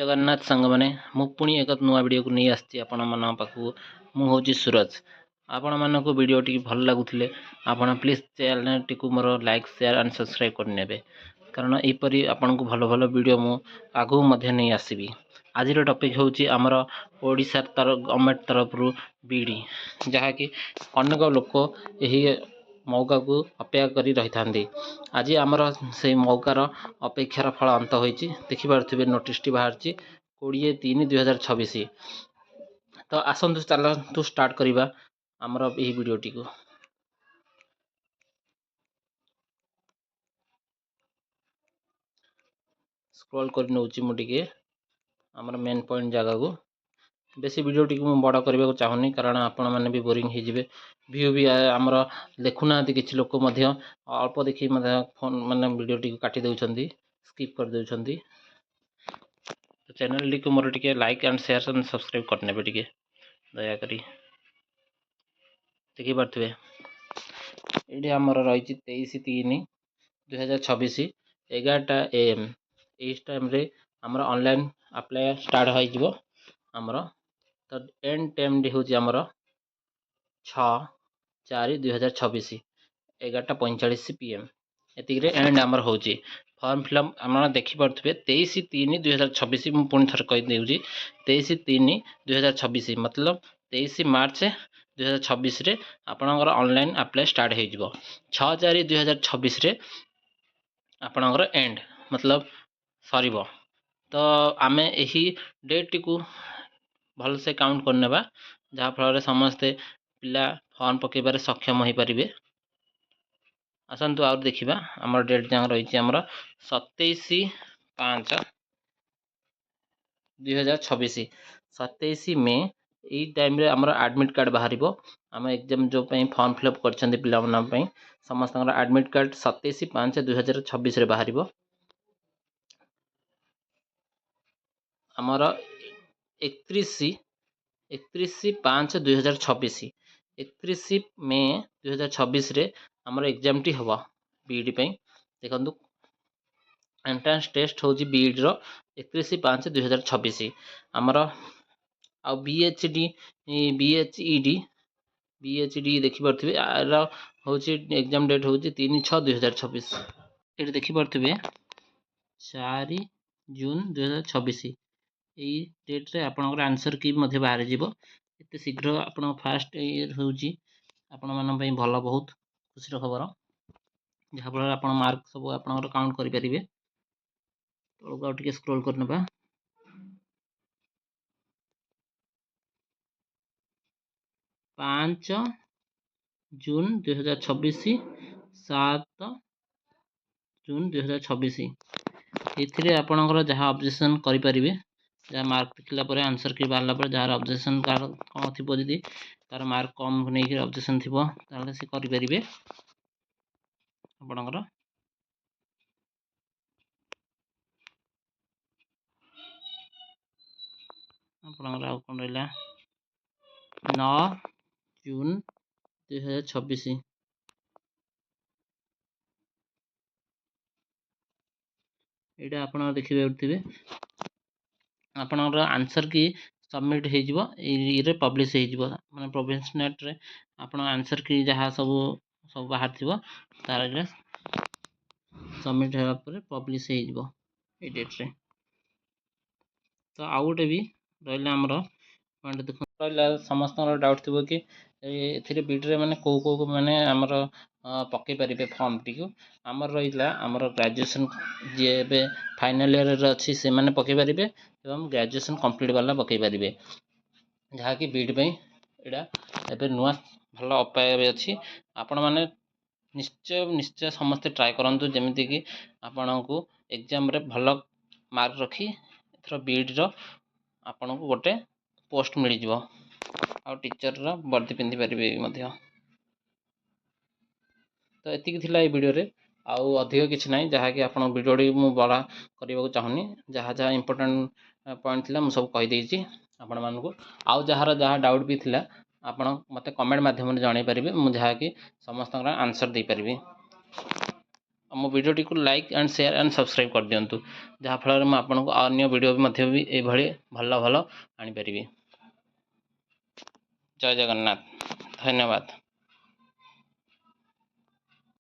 ଜଗନ୍ନାଥ ସାଙ୍ଗମାନେ, ମୁଁ ପୁଣି ଏକ ନୂଆ ଭିଡ଼ିଓକୁ ନେଇ ଆସିଛି ଆପଣମାନଙ୍କ ପାଖକୁ। ମୁଁ ହେଉଛି ସୁରଜ। ଆପଣମାନଙ୍କୁ ଭିଡ଼ିଓଟି ଭଲ ଲାଗୁଥିଲେ ଆପଣ ପ୍ଲିଜ୍ ଚ୍ୟାନେଲଟିକୁ ମୋର ଲାଇକ୍, ସେୟାର ଆଣ୍ଡ ସବସ୍କ୍ରାଇବ୍ କରିନେବେ, କାରଣ ଏହିପରି ଆପଣଙ୍କୁ ଭଲ ଭଲ ଭିଡ଼ିଓ ମୁଁ ଆଗକୁ ମଧ୍ୟ ନେଇ ଆସିବି। ଆଜିର ଟପିକ୍ ହେଉଛି ଆମର ଓଡ଼ିଶା ଗଭର୍ଣ୍ଣମେଣ୍ଟ ତରଫରୁ ବିଇଡ଼ି, ଯାହାକି ଅନେକ ଲୋକ ଏହି ମୌକାକୁ ଅପେକ୍ଷା କରି ରହିଥାନ୍ତି। ଆଜି ଆମର ସେଇ ମୌକାର ଅପେକ୍ଷାର ଫଳ ଅନ୍ତ ହୋଇଛି। ଦେଖିପାରୁଥିବେ, ନୋଟିସ୍ଟି ବାହାରିଛି 20/3/2026। ତ ଆସନ୍ତୁ, ଚାଲନ୍ତୁ ଷ୍ଟାର୍ଟ କରିବା ଆମର ଏହି ଭିଡ଼ିଓଟିକୁ। ସ୍କ୍ରୋଲ୍ କରି ନେଉଛି ମୁଁ ଟିକେ ଆମର ମେନ୍ ପଏଣ୍ଟ ଜାଗାକୁ। ବେଶୀ ଭିଡ଼ିଓଟିକୁ ମୁଁ ବଡ଼ କରିବାକୁ ଚାହୁଁନି, କାରଣ ଆପଣମାନେ ବି ବୋରିଂ ହେଇଯିବେ। ଭିୟୁ ବି ଆମର ଦେଖୁନାହାନ୍ତି। କିଛି ଲୋକ ମଧ୍ୟ ଅଳ୍ପ ଦେଖି ମଧ୍ୟ ଫୋନ୍ ମାନେ ଭିଡ଼ିଓଟିକୁ କାଟି ଦେଉଛନ୍ତି, ସ୍କିପ୍ କରିଦେଉଛନ୍ତି। ତ ଚ୍ୟାନେଲଟିକୁ ମୋର ଟିକେ like and share and subscribe କରିନେବେ ଟିକେ ଦୟାକରି। ଦେଖିପାରୁଥିବେ, ଏଇଠି ଆମର ରହିଛି 23/3/2026 11ଟା AM। ଏଇ ଟାଇମ୍ରେ ଆମର ଅନଲାଇନ୍ ଆପ୍ଲାଏ ଷ୍ଟାର୍ଟ ହୋଇଯିବ ଆମର। ତ ଏଣ୍ଡ ଟାଇମ୍ଟି ହେଉଛି ଆମର 6/4/2026 11:45 PM। ଏତିକିରେ ଏଣ୍ଡ ଆମର ହେଉଛି ଫର୍ମ ଫିଲ୍ଅପ୍। ଆପଣ ଦେଖିପାରୁଥିବେ, 23/3/2026। ମୁଁ ପୁଣି ଥରେ କହିଦେଉଛି, 23/3/2026, ମତଲବ 23 ମାର୍ଚ୍ଚ 2026ରେ ଆପଣଙ୍କର ଅନଲାଇନ୍ ଆପ୍ଲାଏ ଷ୍ଟାର୍ଟ ହେଇଯିବ। 6/4/2026ରେ ଆପଣଙ୍କର ଏଣ୍ଡ, ମତଲବ ସରିବ। ତ ଆମେ ଏହି ଡେଟ୍ଟିକୁ ଭଲସେ କାଉଣ୍ଟ କରିନେବା, ଯାହାଫଳରେ ସମସ୍ତେ ପିଲା ଫର୍ମ ପକାଇବାରେ ସକ୍ଷମ ହୋଇପାରିବେ। ଆସନ୍ତୁ ଆଉ ଦେଖିବା ଆମର ଡେଟ୍ ଯାକ ରହିଛି ଆମର 27/5/2026, 27 ମେ। ଏଇ ଟାଇମ୍ରେ ଆମର ଆଡ଼ମିଟ୍ କାର୍ଡ଼ ବାହାରିବ। ଆମ ଏକ୍ଜାମ୍ ଯେଉଁ ପାଇଁ ଫର୍ମ ଫିଲ୍ଅପ୍ କରିଛନ୍ତି ପିଲାମାନଙ୍କ ପାଇଁ, ସମସ୍ତଙ୍କର ଆଡ଼ମିଟ୍ କାର୍ଡ଼ 27/5/2026ରେ ବାହାରିବ। ଆମର 31/5/2026, 31 ମେ 2026ରେ ଆମର ଏକ୍ଜାମ୍ଟି ହେବ ବିଇଡ଼ି ପାଇଁ। ଦେଖନ୍ତୁ, ଏଣ୍ଟ୍ରାନ୍ସ ଟେଷ୍ଟ ହେଉଛି ବିଇଡ଼ିର 31/5/2026 ଆମର। ଆଉ ବି H D, ବି H E D, B H D ଦେଖିପାରୁଥିବେ, ଆର ହେଉଛି ଏକ୍ଜାମ୍ ଡେଟ୍ ହେଉଛି 3/6/2026। ଏଠି ଦେଖିପାରୁଥିବେ, 4 ଜୁନ୍ 2026। ଏଇ ଡେଟ୍ରେ ଆପଣଙ୍କର ଆନ୍ସର୍ କି ମଧ୍ୟ ବାହାରିଯିବ। ଏତେ ଶୀଘ୍ର ଆପଣ ଫାଷ୍ଟ ଇୟର୍ ହେଉଛି ଆପଣମାନଙ୍କ ପାଇଁ ଭଲ, ବହୁତ ଖୁସିର ଖବର, ଯାହାଫଳରେ ଆପଣ ମାର୍କ ସବୁ ଆପଣଙ୍କର କାଉଣ୍ଟ କରିପାରିବେ। ତଳକୁ ଆଉ ଟିକେ ସ୍କ୍ରୋଲ୍ କରିନେବା। 5 ଜୁନ୍ 2026, 7 ଜୁନ୍ 2026, ଏଥିରେ ଆପଣଙ୍କର ଯାହା ଅବଜେକ୍ସନ୍ କରିପାରିବେ, ଯାହା ମାର୍କ ଦେଖିଲା ପରେ, ଆନ୍ସର୍ କି ବାହାରିଲା ପରେ ଯାହାର ଅବଜେକ୍ସନ୍ କାହାର କ'ଣ ଥିବ, ଯଦି ତାର ମାର୍କ କମ୍ ନେଇକି ଅବଜେକ୍ସନ୍ ଥିବ, ତାହେଲେ ସେ କରିପାରିବେ। ଆପଣଙ୍କର ଆଉ କ'ଣ ରହିଲା? 9 ଜୁନ୍ 2026। ଏଇଟା ଆପଣ ଦେଖିପାରୁଥିବେ, ଆପଣଙ୍କର ଆନ୍ସର୍ କି ସବମିଟ୍ ହେଇଯିବ, ଏଇରେ ପବ୍ଲିଶ ହେଇଯିବ, ମାନେ ପ୍ରୋଭିଜନେଟ୍ରେ ଆପଣ ଆନ୍ସର୍ କି ଯାହା ସବୁ ସବୁ ବାହାରିଥିବ, ତାର ସବମିଟ୍ ହେଲା ପରେ ପବ୍ଲିଶ ହେଇଯିବ ଏଇ ଡେଟ୍ରେ। ତ ଆଉ ଗୋଟେ ବି ରହିଲା ଆମର ପଏଣ୍ଟ। ଦେଖନ୍ତୁ, ରହିଲା ସମସ୍ତଙ୍କର ଡାଉଟ୍ ଥିବ କି ଏଥିରେ ବିଇଡ଼ିରେ ମାନେ କେଉଁ କେଉଁ ମାନେ ଆମର ପକାଇ ପାରିବେ ଫର୍ମଟିକୁ। ଆମର ରହିଲା ଆମର ଗ୍ରାଜୁଏସନ୍ ଯିଏ ଏବେ ଫାଇନାଲ୍ ଇୟର୍ରେ ଅଛି, ସେମାନେ ପକାଇ ପାରିବେ ଏବଂ ଗ୍ରାଜୁଏସନ୍ କମ୍ପ୍ଲିଟ୍ ବାଲା ପକାଇ ପାରିବେ, ଯାହାକି ବିଇଡ଼ି ପାଇଁ ଏଇଟା ଏବେ ନୂଆ ଭଲ ଉପାୟ ବି ଅଛି। ଆପଣମାନେ ନିଶ୍ଚୟ ନିଶ୍ଚୟ ସମସ୍ତେ ଟ୍ରାଏ କରନ୍ତୁ, ଯେମିତିକି ଆପଣଙ୍କୁ ଏକ୍ଜାମ୍ରେ ଭଲ ମାର୍କ ରଖି ଏଥର ବିଇଡ଼ିର ଆପଣଙ୍କୁ ଗୋଟେ ପୋଷ୍ଟ ମିଳିଯିବ ଆଉ ଟିଚର୍ର ବର୍ଦ୍ଦି ପିନ୍ଧିପାରିବେ ବି ମଧ୍ୟ। ତ ଏତିକି ଥିଲା ଏଇ ଭିଡ଼ିଓରେ, ଆଉ ଅଧିକ କିଛି ନାହିଁ, ଯାହାକି ଆପଣ ଭିଡ଼ିଓଟି ମୁଁ ବଡ଼ କରିବାକୁ ଚାହୁଁନି। ଯାହା ଯାହା ଇମ୍ପୋର୍ଟାଣ୍ଟ ପଏଣ୍ଟ ଥିଲା, ମୁଁ ସବୁ କହିଦେଇଛି ଆପଣମାନଙ୍କୁ। ଆଉ ଯାହାର ଯାହା ଡାଉଟ୍ ବି ଥିଲା, ଆପଣ ମୋତେ କମେଣ୍ଟ ମାଧ୍ୟମରେ ଜଣାଇ ପାରିବେ, ମୁଁ ଯାହାକି ସମସ୍ତଙ୍କର ଆନ୍ସର୍ ଦେଇପାରିବି। ମୋ ଭିଡ଼ିଓଟିକୁ like and share and subscribe କରିଦିଅନ୍ତୁ, ଯାହାଫଳରେ ମୁଁ ଆପଣଙ୍କୁ ଅନ୍ୟ ଭିଡ଼ିଓ ବି ମଧ୍ୟ ବି ଏଇଭଳି ଭଲ ଭଲ ଆଣିପାରିବି। ଜୟ ଜଗନ୍ନାଥ, ଧନ୍ୟବାଦ।